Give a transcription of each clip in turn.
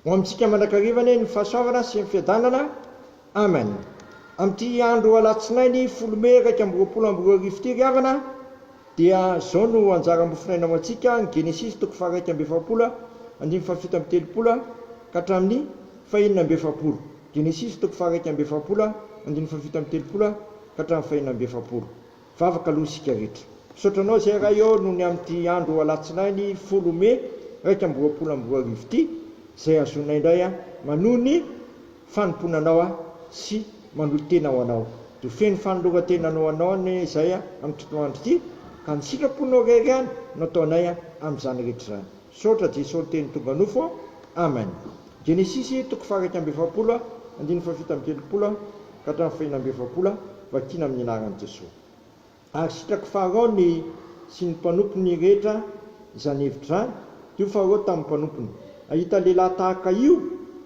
Ho amintsika mandrakariva anie ny fahasoavana sy ny fiadanana. Amen. Amin'ity andro alatsinainy folo mey 2021 ity ry havana dia izao no anjara mofonaina ho antsika, ny Genesisy toko faha-41 andininy faha-37 ka hatramin'ny faha-46. Genesisy toko faha-41 andininy faha-37 ka hatramin'ny faha-46. Vavaka aloha isika rehetra. Misaotra anao izay Ray ô noho ny amin'ity andro alatsinainy folo mey 2021 ity izay hahazoanay indray manohy ny fanompoana anao sy manolo-tena ho anao. Dia ho feno fanoloran-tenanao ho anao anie izay amin'ity toandro ity ka ny sitraponao irery ihany no ataonay amin'izany rehetra izany. Misaotra Jesoa Teny tonga nofo ô. Amen. Genesisy toko faha-41 andininy faha-37 ka hatramin'ny faha-46, vakina amin'ny anaran'i Jesoa. Ary sitrak'i Farao ny sy ny mpanompony rehetra izany hevitra izany, dia hoy Farao tamin'ny mpanompony, Hahita lehilahy tahaka io,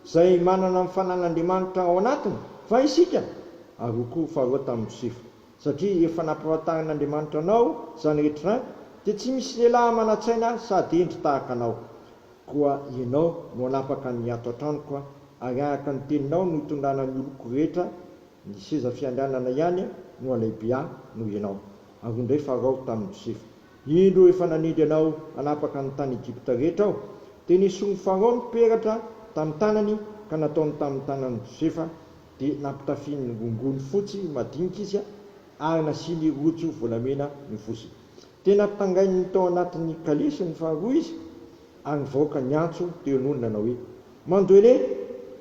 izay manana ny fanan'Andriamanitra ao anatiny, va isika? Ary hoy koa Farao tamin'i Josefa, Satria efa nampahafantarin'Andriamanitra anao izany rehetra izany, dia tsy misy lehilahy manan-tsaina sady hendry tahaka anao. Koa ianao no hanapaka ny ato an-tranoko, ary araka ny teninao no hitondrana ny oloko rehetra, ny seza fiandrianana ihany no halehibe ahy noho ianao. Ary hoy indray Farao tamin'i Josefa, Indro efa nanendry anao hanapaka ny tany Egypta rehetra aho. Dia nesorin'i Farao ny peratra tamin'ny tanany ka nataony tamin'ny tanan'i Josefa, dia nampitafiany rongony fotsy madinika izy, ary nasiany rojo volamena ny vozony. Dia nampitangaininy tao anatin'ny kalesiny faharoa izy, ary nivaoka niantso teo anoloany nanao hoe, Mandoele!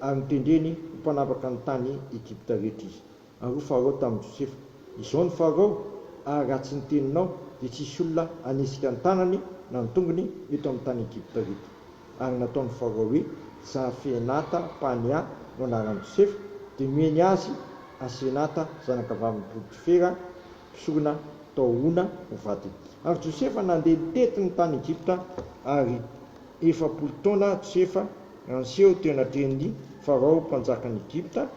Ary notendreny ho mpanapaka ny tany Egypta rehetra izy. Ary hoy Farao tamin'i Josefa, Izao ny Farao, ary raha tsy ny teninao, dia tsy hisy olona hanesika ny tanany na ny tongony eto amin'ny tany Egypta rehetra. Ary nataon'i Farao hoe Zafenata Panea no anaran'i Josefa, dia nomeny azy Asenata zanakavavin'i Potifera, mpisorona tao Ona ho vadiny. Ary Josefa nandeha nitety ny tany Egypta, ary 40 taona Josefa raha niseho teo anatrehan'i Farao mpanjakan'i Egypta,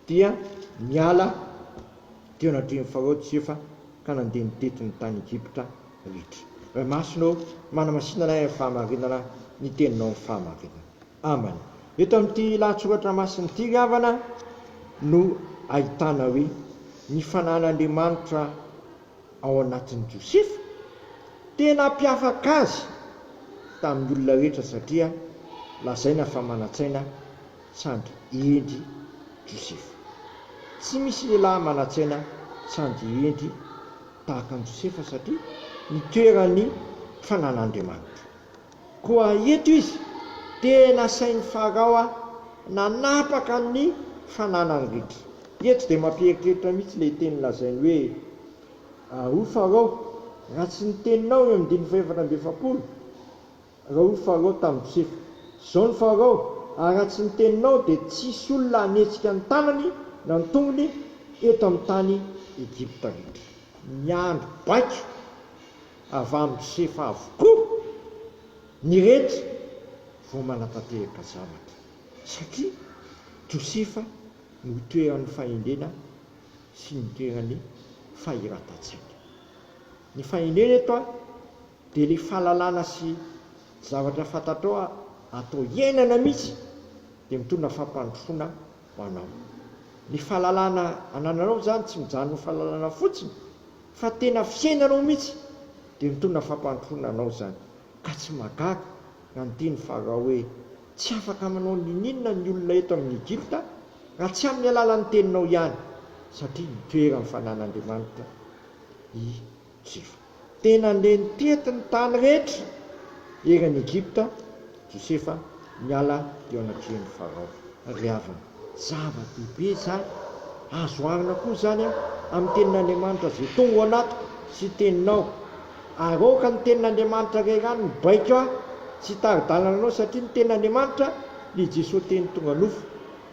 dia niala teo anatrehan'i Farao Josefa ka nandeha nitety ny tany Egypta rehetra. Ray Masina ô, manamasina anay amin'ny fahamarinana, ny Teninao ny fahamarinana. Amen. Eto amin'ity lahatsoratra masina ity ry havana no ahitana hoe ny fanan'Andriamanitra ao anatin'i Josefa tena hampiafaka azy tamin'ny olona rehetra satria lazaina fa manan-tsaina sady hendry Josefa. Tsy misy lehilahy manan-tsaina sady hendry tahaka an'i Josefa satria nitoeran'ny fanan'Andriamanitra. Koa eto izy dia nasain'i Farao nanapaka ny fananany rehetra. Eto dia mampieritreritra mihitsy ilay teny lazainy hoe, Hoy Farao, raha tsy ny teninao eo amin'ny andininy fahefatra amby efapolo, raha hoy Farao tamin'i Josefa, Izao ny Farao, ary raha tsy ny teninao dia tsy hisy olona hanetsika ny tanany na ny tongony eto amin'ny tany Egypta rehetra. Miandry baiko avy amin'i Josefa avokoa ny rehetra vao manatanteraka zavatra, satria Josefa no itoeran'ny fahendrena sy ny itoeran'ny fahiratan-tsaina. Ny fahendrena eto dia ilay fahalalana sy zavatra fantatrao atao iainana mihitsy dia mitondra fampandrosoana ho anao. Ny fahalalana anananao izany tsy mijanona ho fahalalana fotsiny fa tena fiainanao mihitsy dia mitondra fampandrosoana anao izany ka tsy mahagaga raha niteny Farao hoe tsy afaka manao ninoninona ny olona eto amin'i Egypta raha tsy amin'ny alalan'ny teninao ihany satria nitoeran'ny fanan'Andriamanitra i Josefa. Tena nandeha nitety ny tany rehetra eran'i Egypta Josefa niala teo anatrehan'i Farao. Ry havana, zava-dehibe izany. Azo oharina koa izany amin'ny tenin'Andriamanitra izay tonga ao anatiko sy teninao. Ary aoka ny tenin'Andriamanitra irery ihany no baiko ahy sy hitari-dalana anao satria ny tenin'Andriamanitra dia Jesoa Teny tonga nofo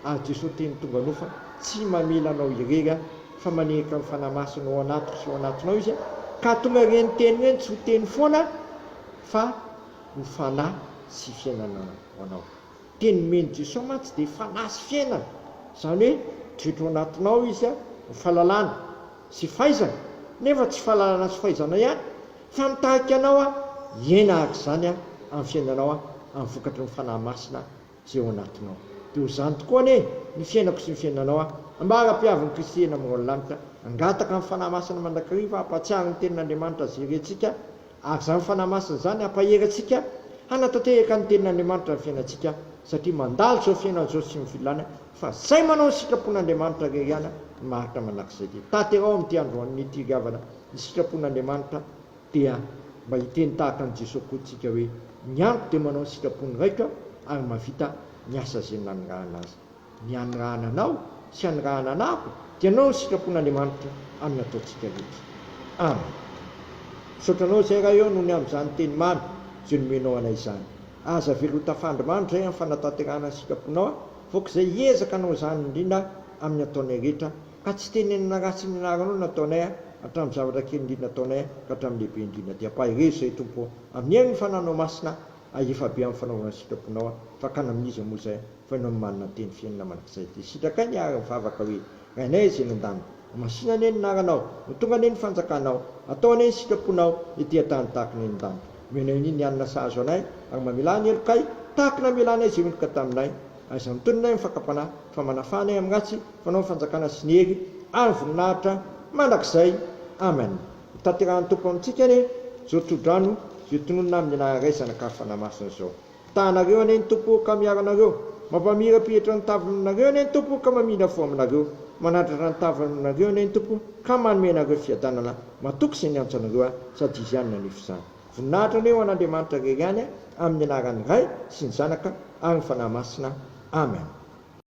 ary Jesoa Teny tonga nofo tsy mamela anao irery fa manerika ny Fanahy Masina ao anatiko sy ao anatinao Izy ka hahatonga ireny teny ireny tsy ho teny foana fa ho fanahy sy fiainana ho anao. Teny nomen'i Jesoa mantsy dia fanahy sy fiainana, izany hoe mitoetra ao anatinao Izy ho fahalalana sy fahaizana, nefa tsy fahalalana sy fahaizana ihany fa mitarika anao hiaina araka izany amin'ny fiainanao amin'ny vokatry ny Fanahy Masina. izay ao anatinao. Dia ho izany tokoa anie ny fiainako sy ny fiainanao aho, ambara-piavin'i Kristy eny amin'ny rahon'ny lanitra, hangataka ny Fanahy Masina mandrakariva hampahatsiaro ny Tenin'Andriamanitra izay rentsika, ary izany Fanahy Masina izany hampahery antsika hanatanteraka ny Tenin'Andriamanitra ny fiainantsika, satria mandalo izao fiainana izao sy ny filàna, fa izay manao ny sitrapon'Andriamanitra irery ihany no maharitra mandrakizay. Dia tanteraho amin'ity androany ity ry havana ny sitrapon'Andriamanitra, Dia mba hiteny tahaka an'i Jesoa koa tsika hoe, Ny amiko dia manao ny sitrapon'ny Raiko aho ary mahavita ny asa izay nanirahana azy. Ny anirahana anao sy anirahana anahako dia hanao ny sitrapon'Andriamanitra amin'ny ataontsika rehetra. Amen. Misaotra anao izay Ray ô noho ny amin'izany teny mamy izay nomenao anay izany. Aza avela ho tafandry mandry izay amin'ny fanatanterahana ny sitraponao aho fa aoka izay hiezaka hanao izany indrindra amin'ny ataonay rehetra Ka tsy tenenina ratsy ny anaranao no ataonay a, hatramin'ny zavatra kely indrindra ataonay ka hatramin'ny lehibe indrindra. Dia ampaherezo izay Tompo ô, amin'ny herin'ny Fananao Masina ahefa be amin'ny fanaovana ny sitraponao a, fakana amin'iza moa izay fa Ianao no manana ny teny fiainana mandrakizay. Dia sitrakay ny ary mivavaka hoe, Rainay izay any an-danitra, homasina anie ny anaranao, ho tonga anie ny fanjakanao, atao anie ny sitraponao ety an-tany tahaka ny any an-danitra. Omenay anie ny hanina sahaza anay, ary mamelà ny helokay tahaka ny namelanay izay meloka taminay, Aiza mitonona ny fakam-panahy fa manafaha anay amin'ny ratsy, fanao ny fanjakana sy ny hery ary ny voninahitra mandrakizay. Amen. Ho tanterahan'ny Tompo amintsika anie izao tso-drano izay tononina amin'ny anaran'ny Ray, Zanaka ary Fanahy Masina izao. Mitaha anareo anie ny Tompo ka miaro anareo. Mampamirapiratra ny tavany aminareo anie ny Tompo ka mamindra fo aminareo. Manandratra ny tavany aminareo anie ny Tompo ka manome anareo fiadanana. Matoky izay niantso anareo aho sady Izy ihany no hanefy izany. Voninahitra anie ho an'Andriamanitra irery ihany amin'ny anaran'ny Ray sy ny Zanaka ary ny Fanahy Masina. Amen.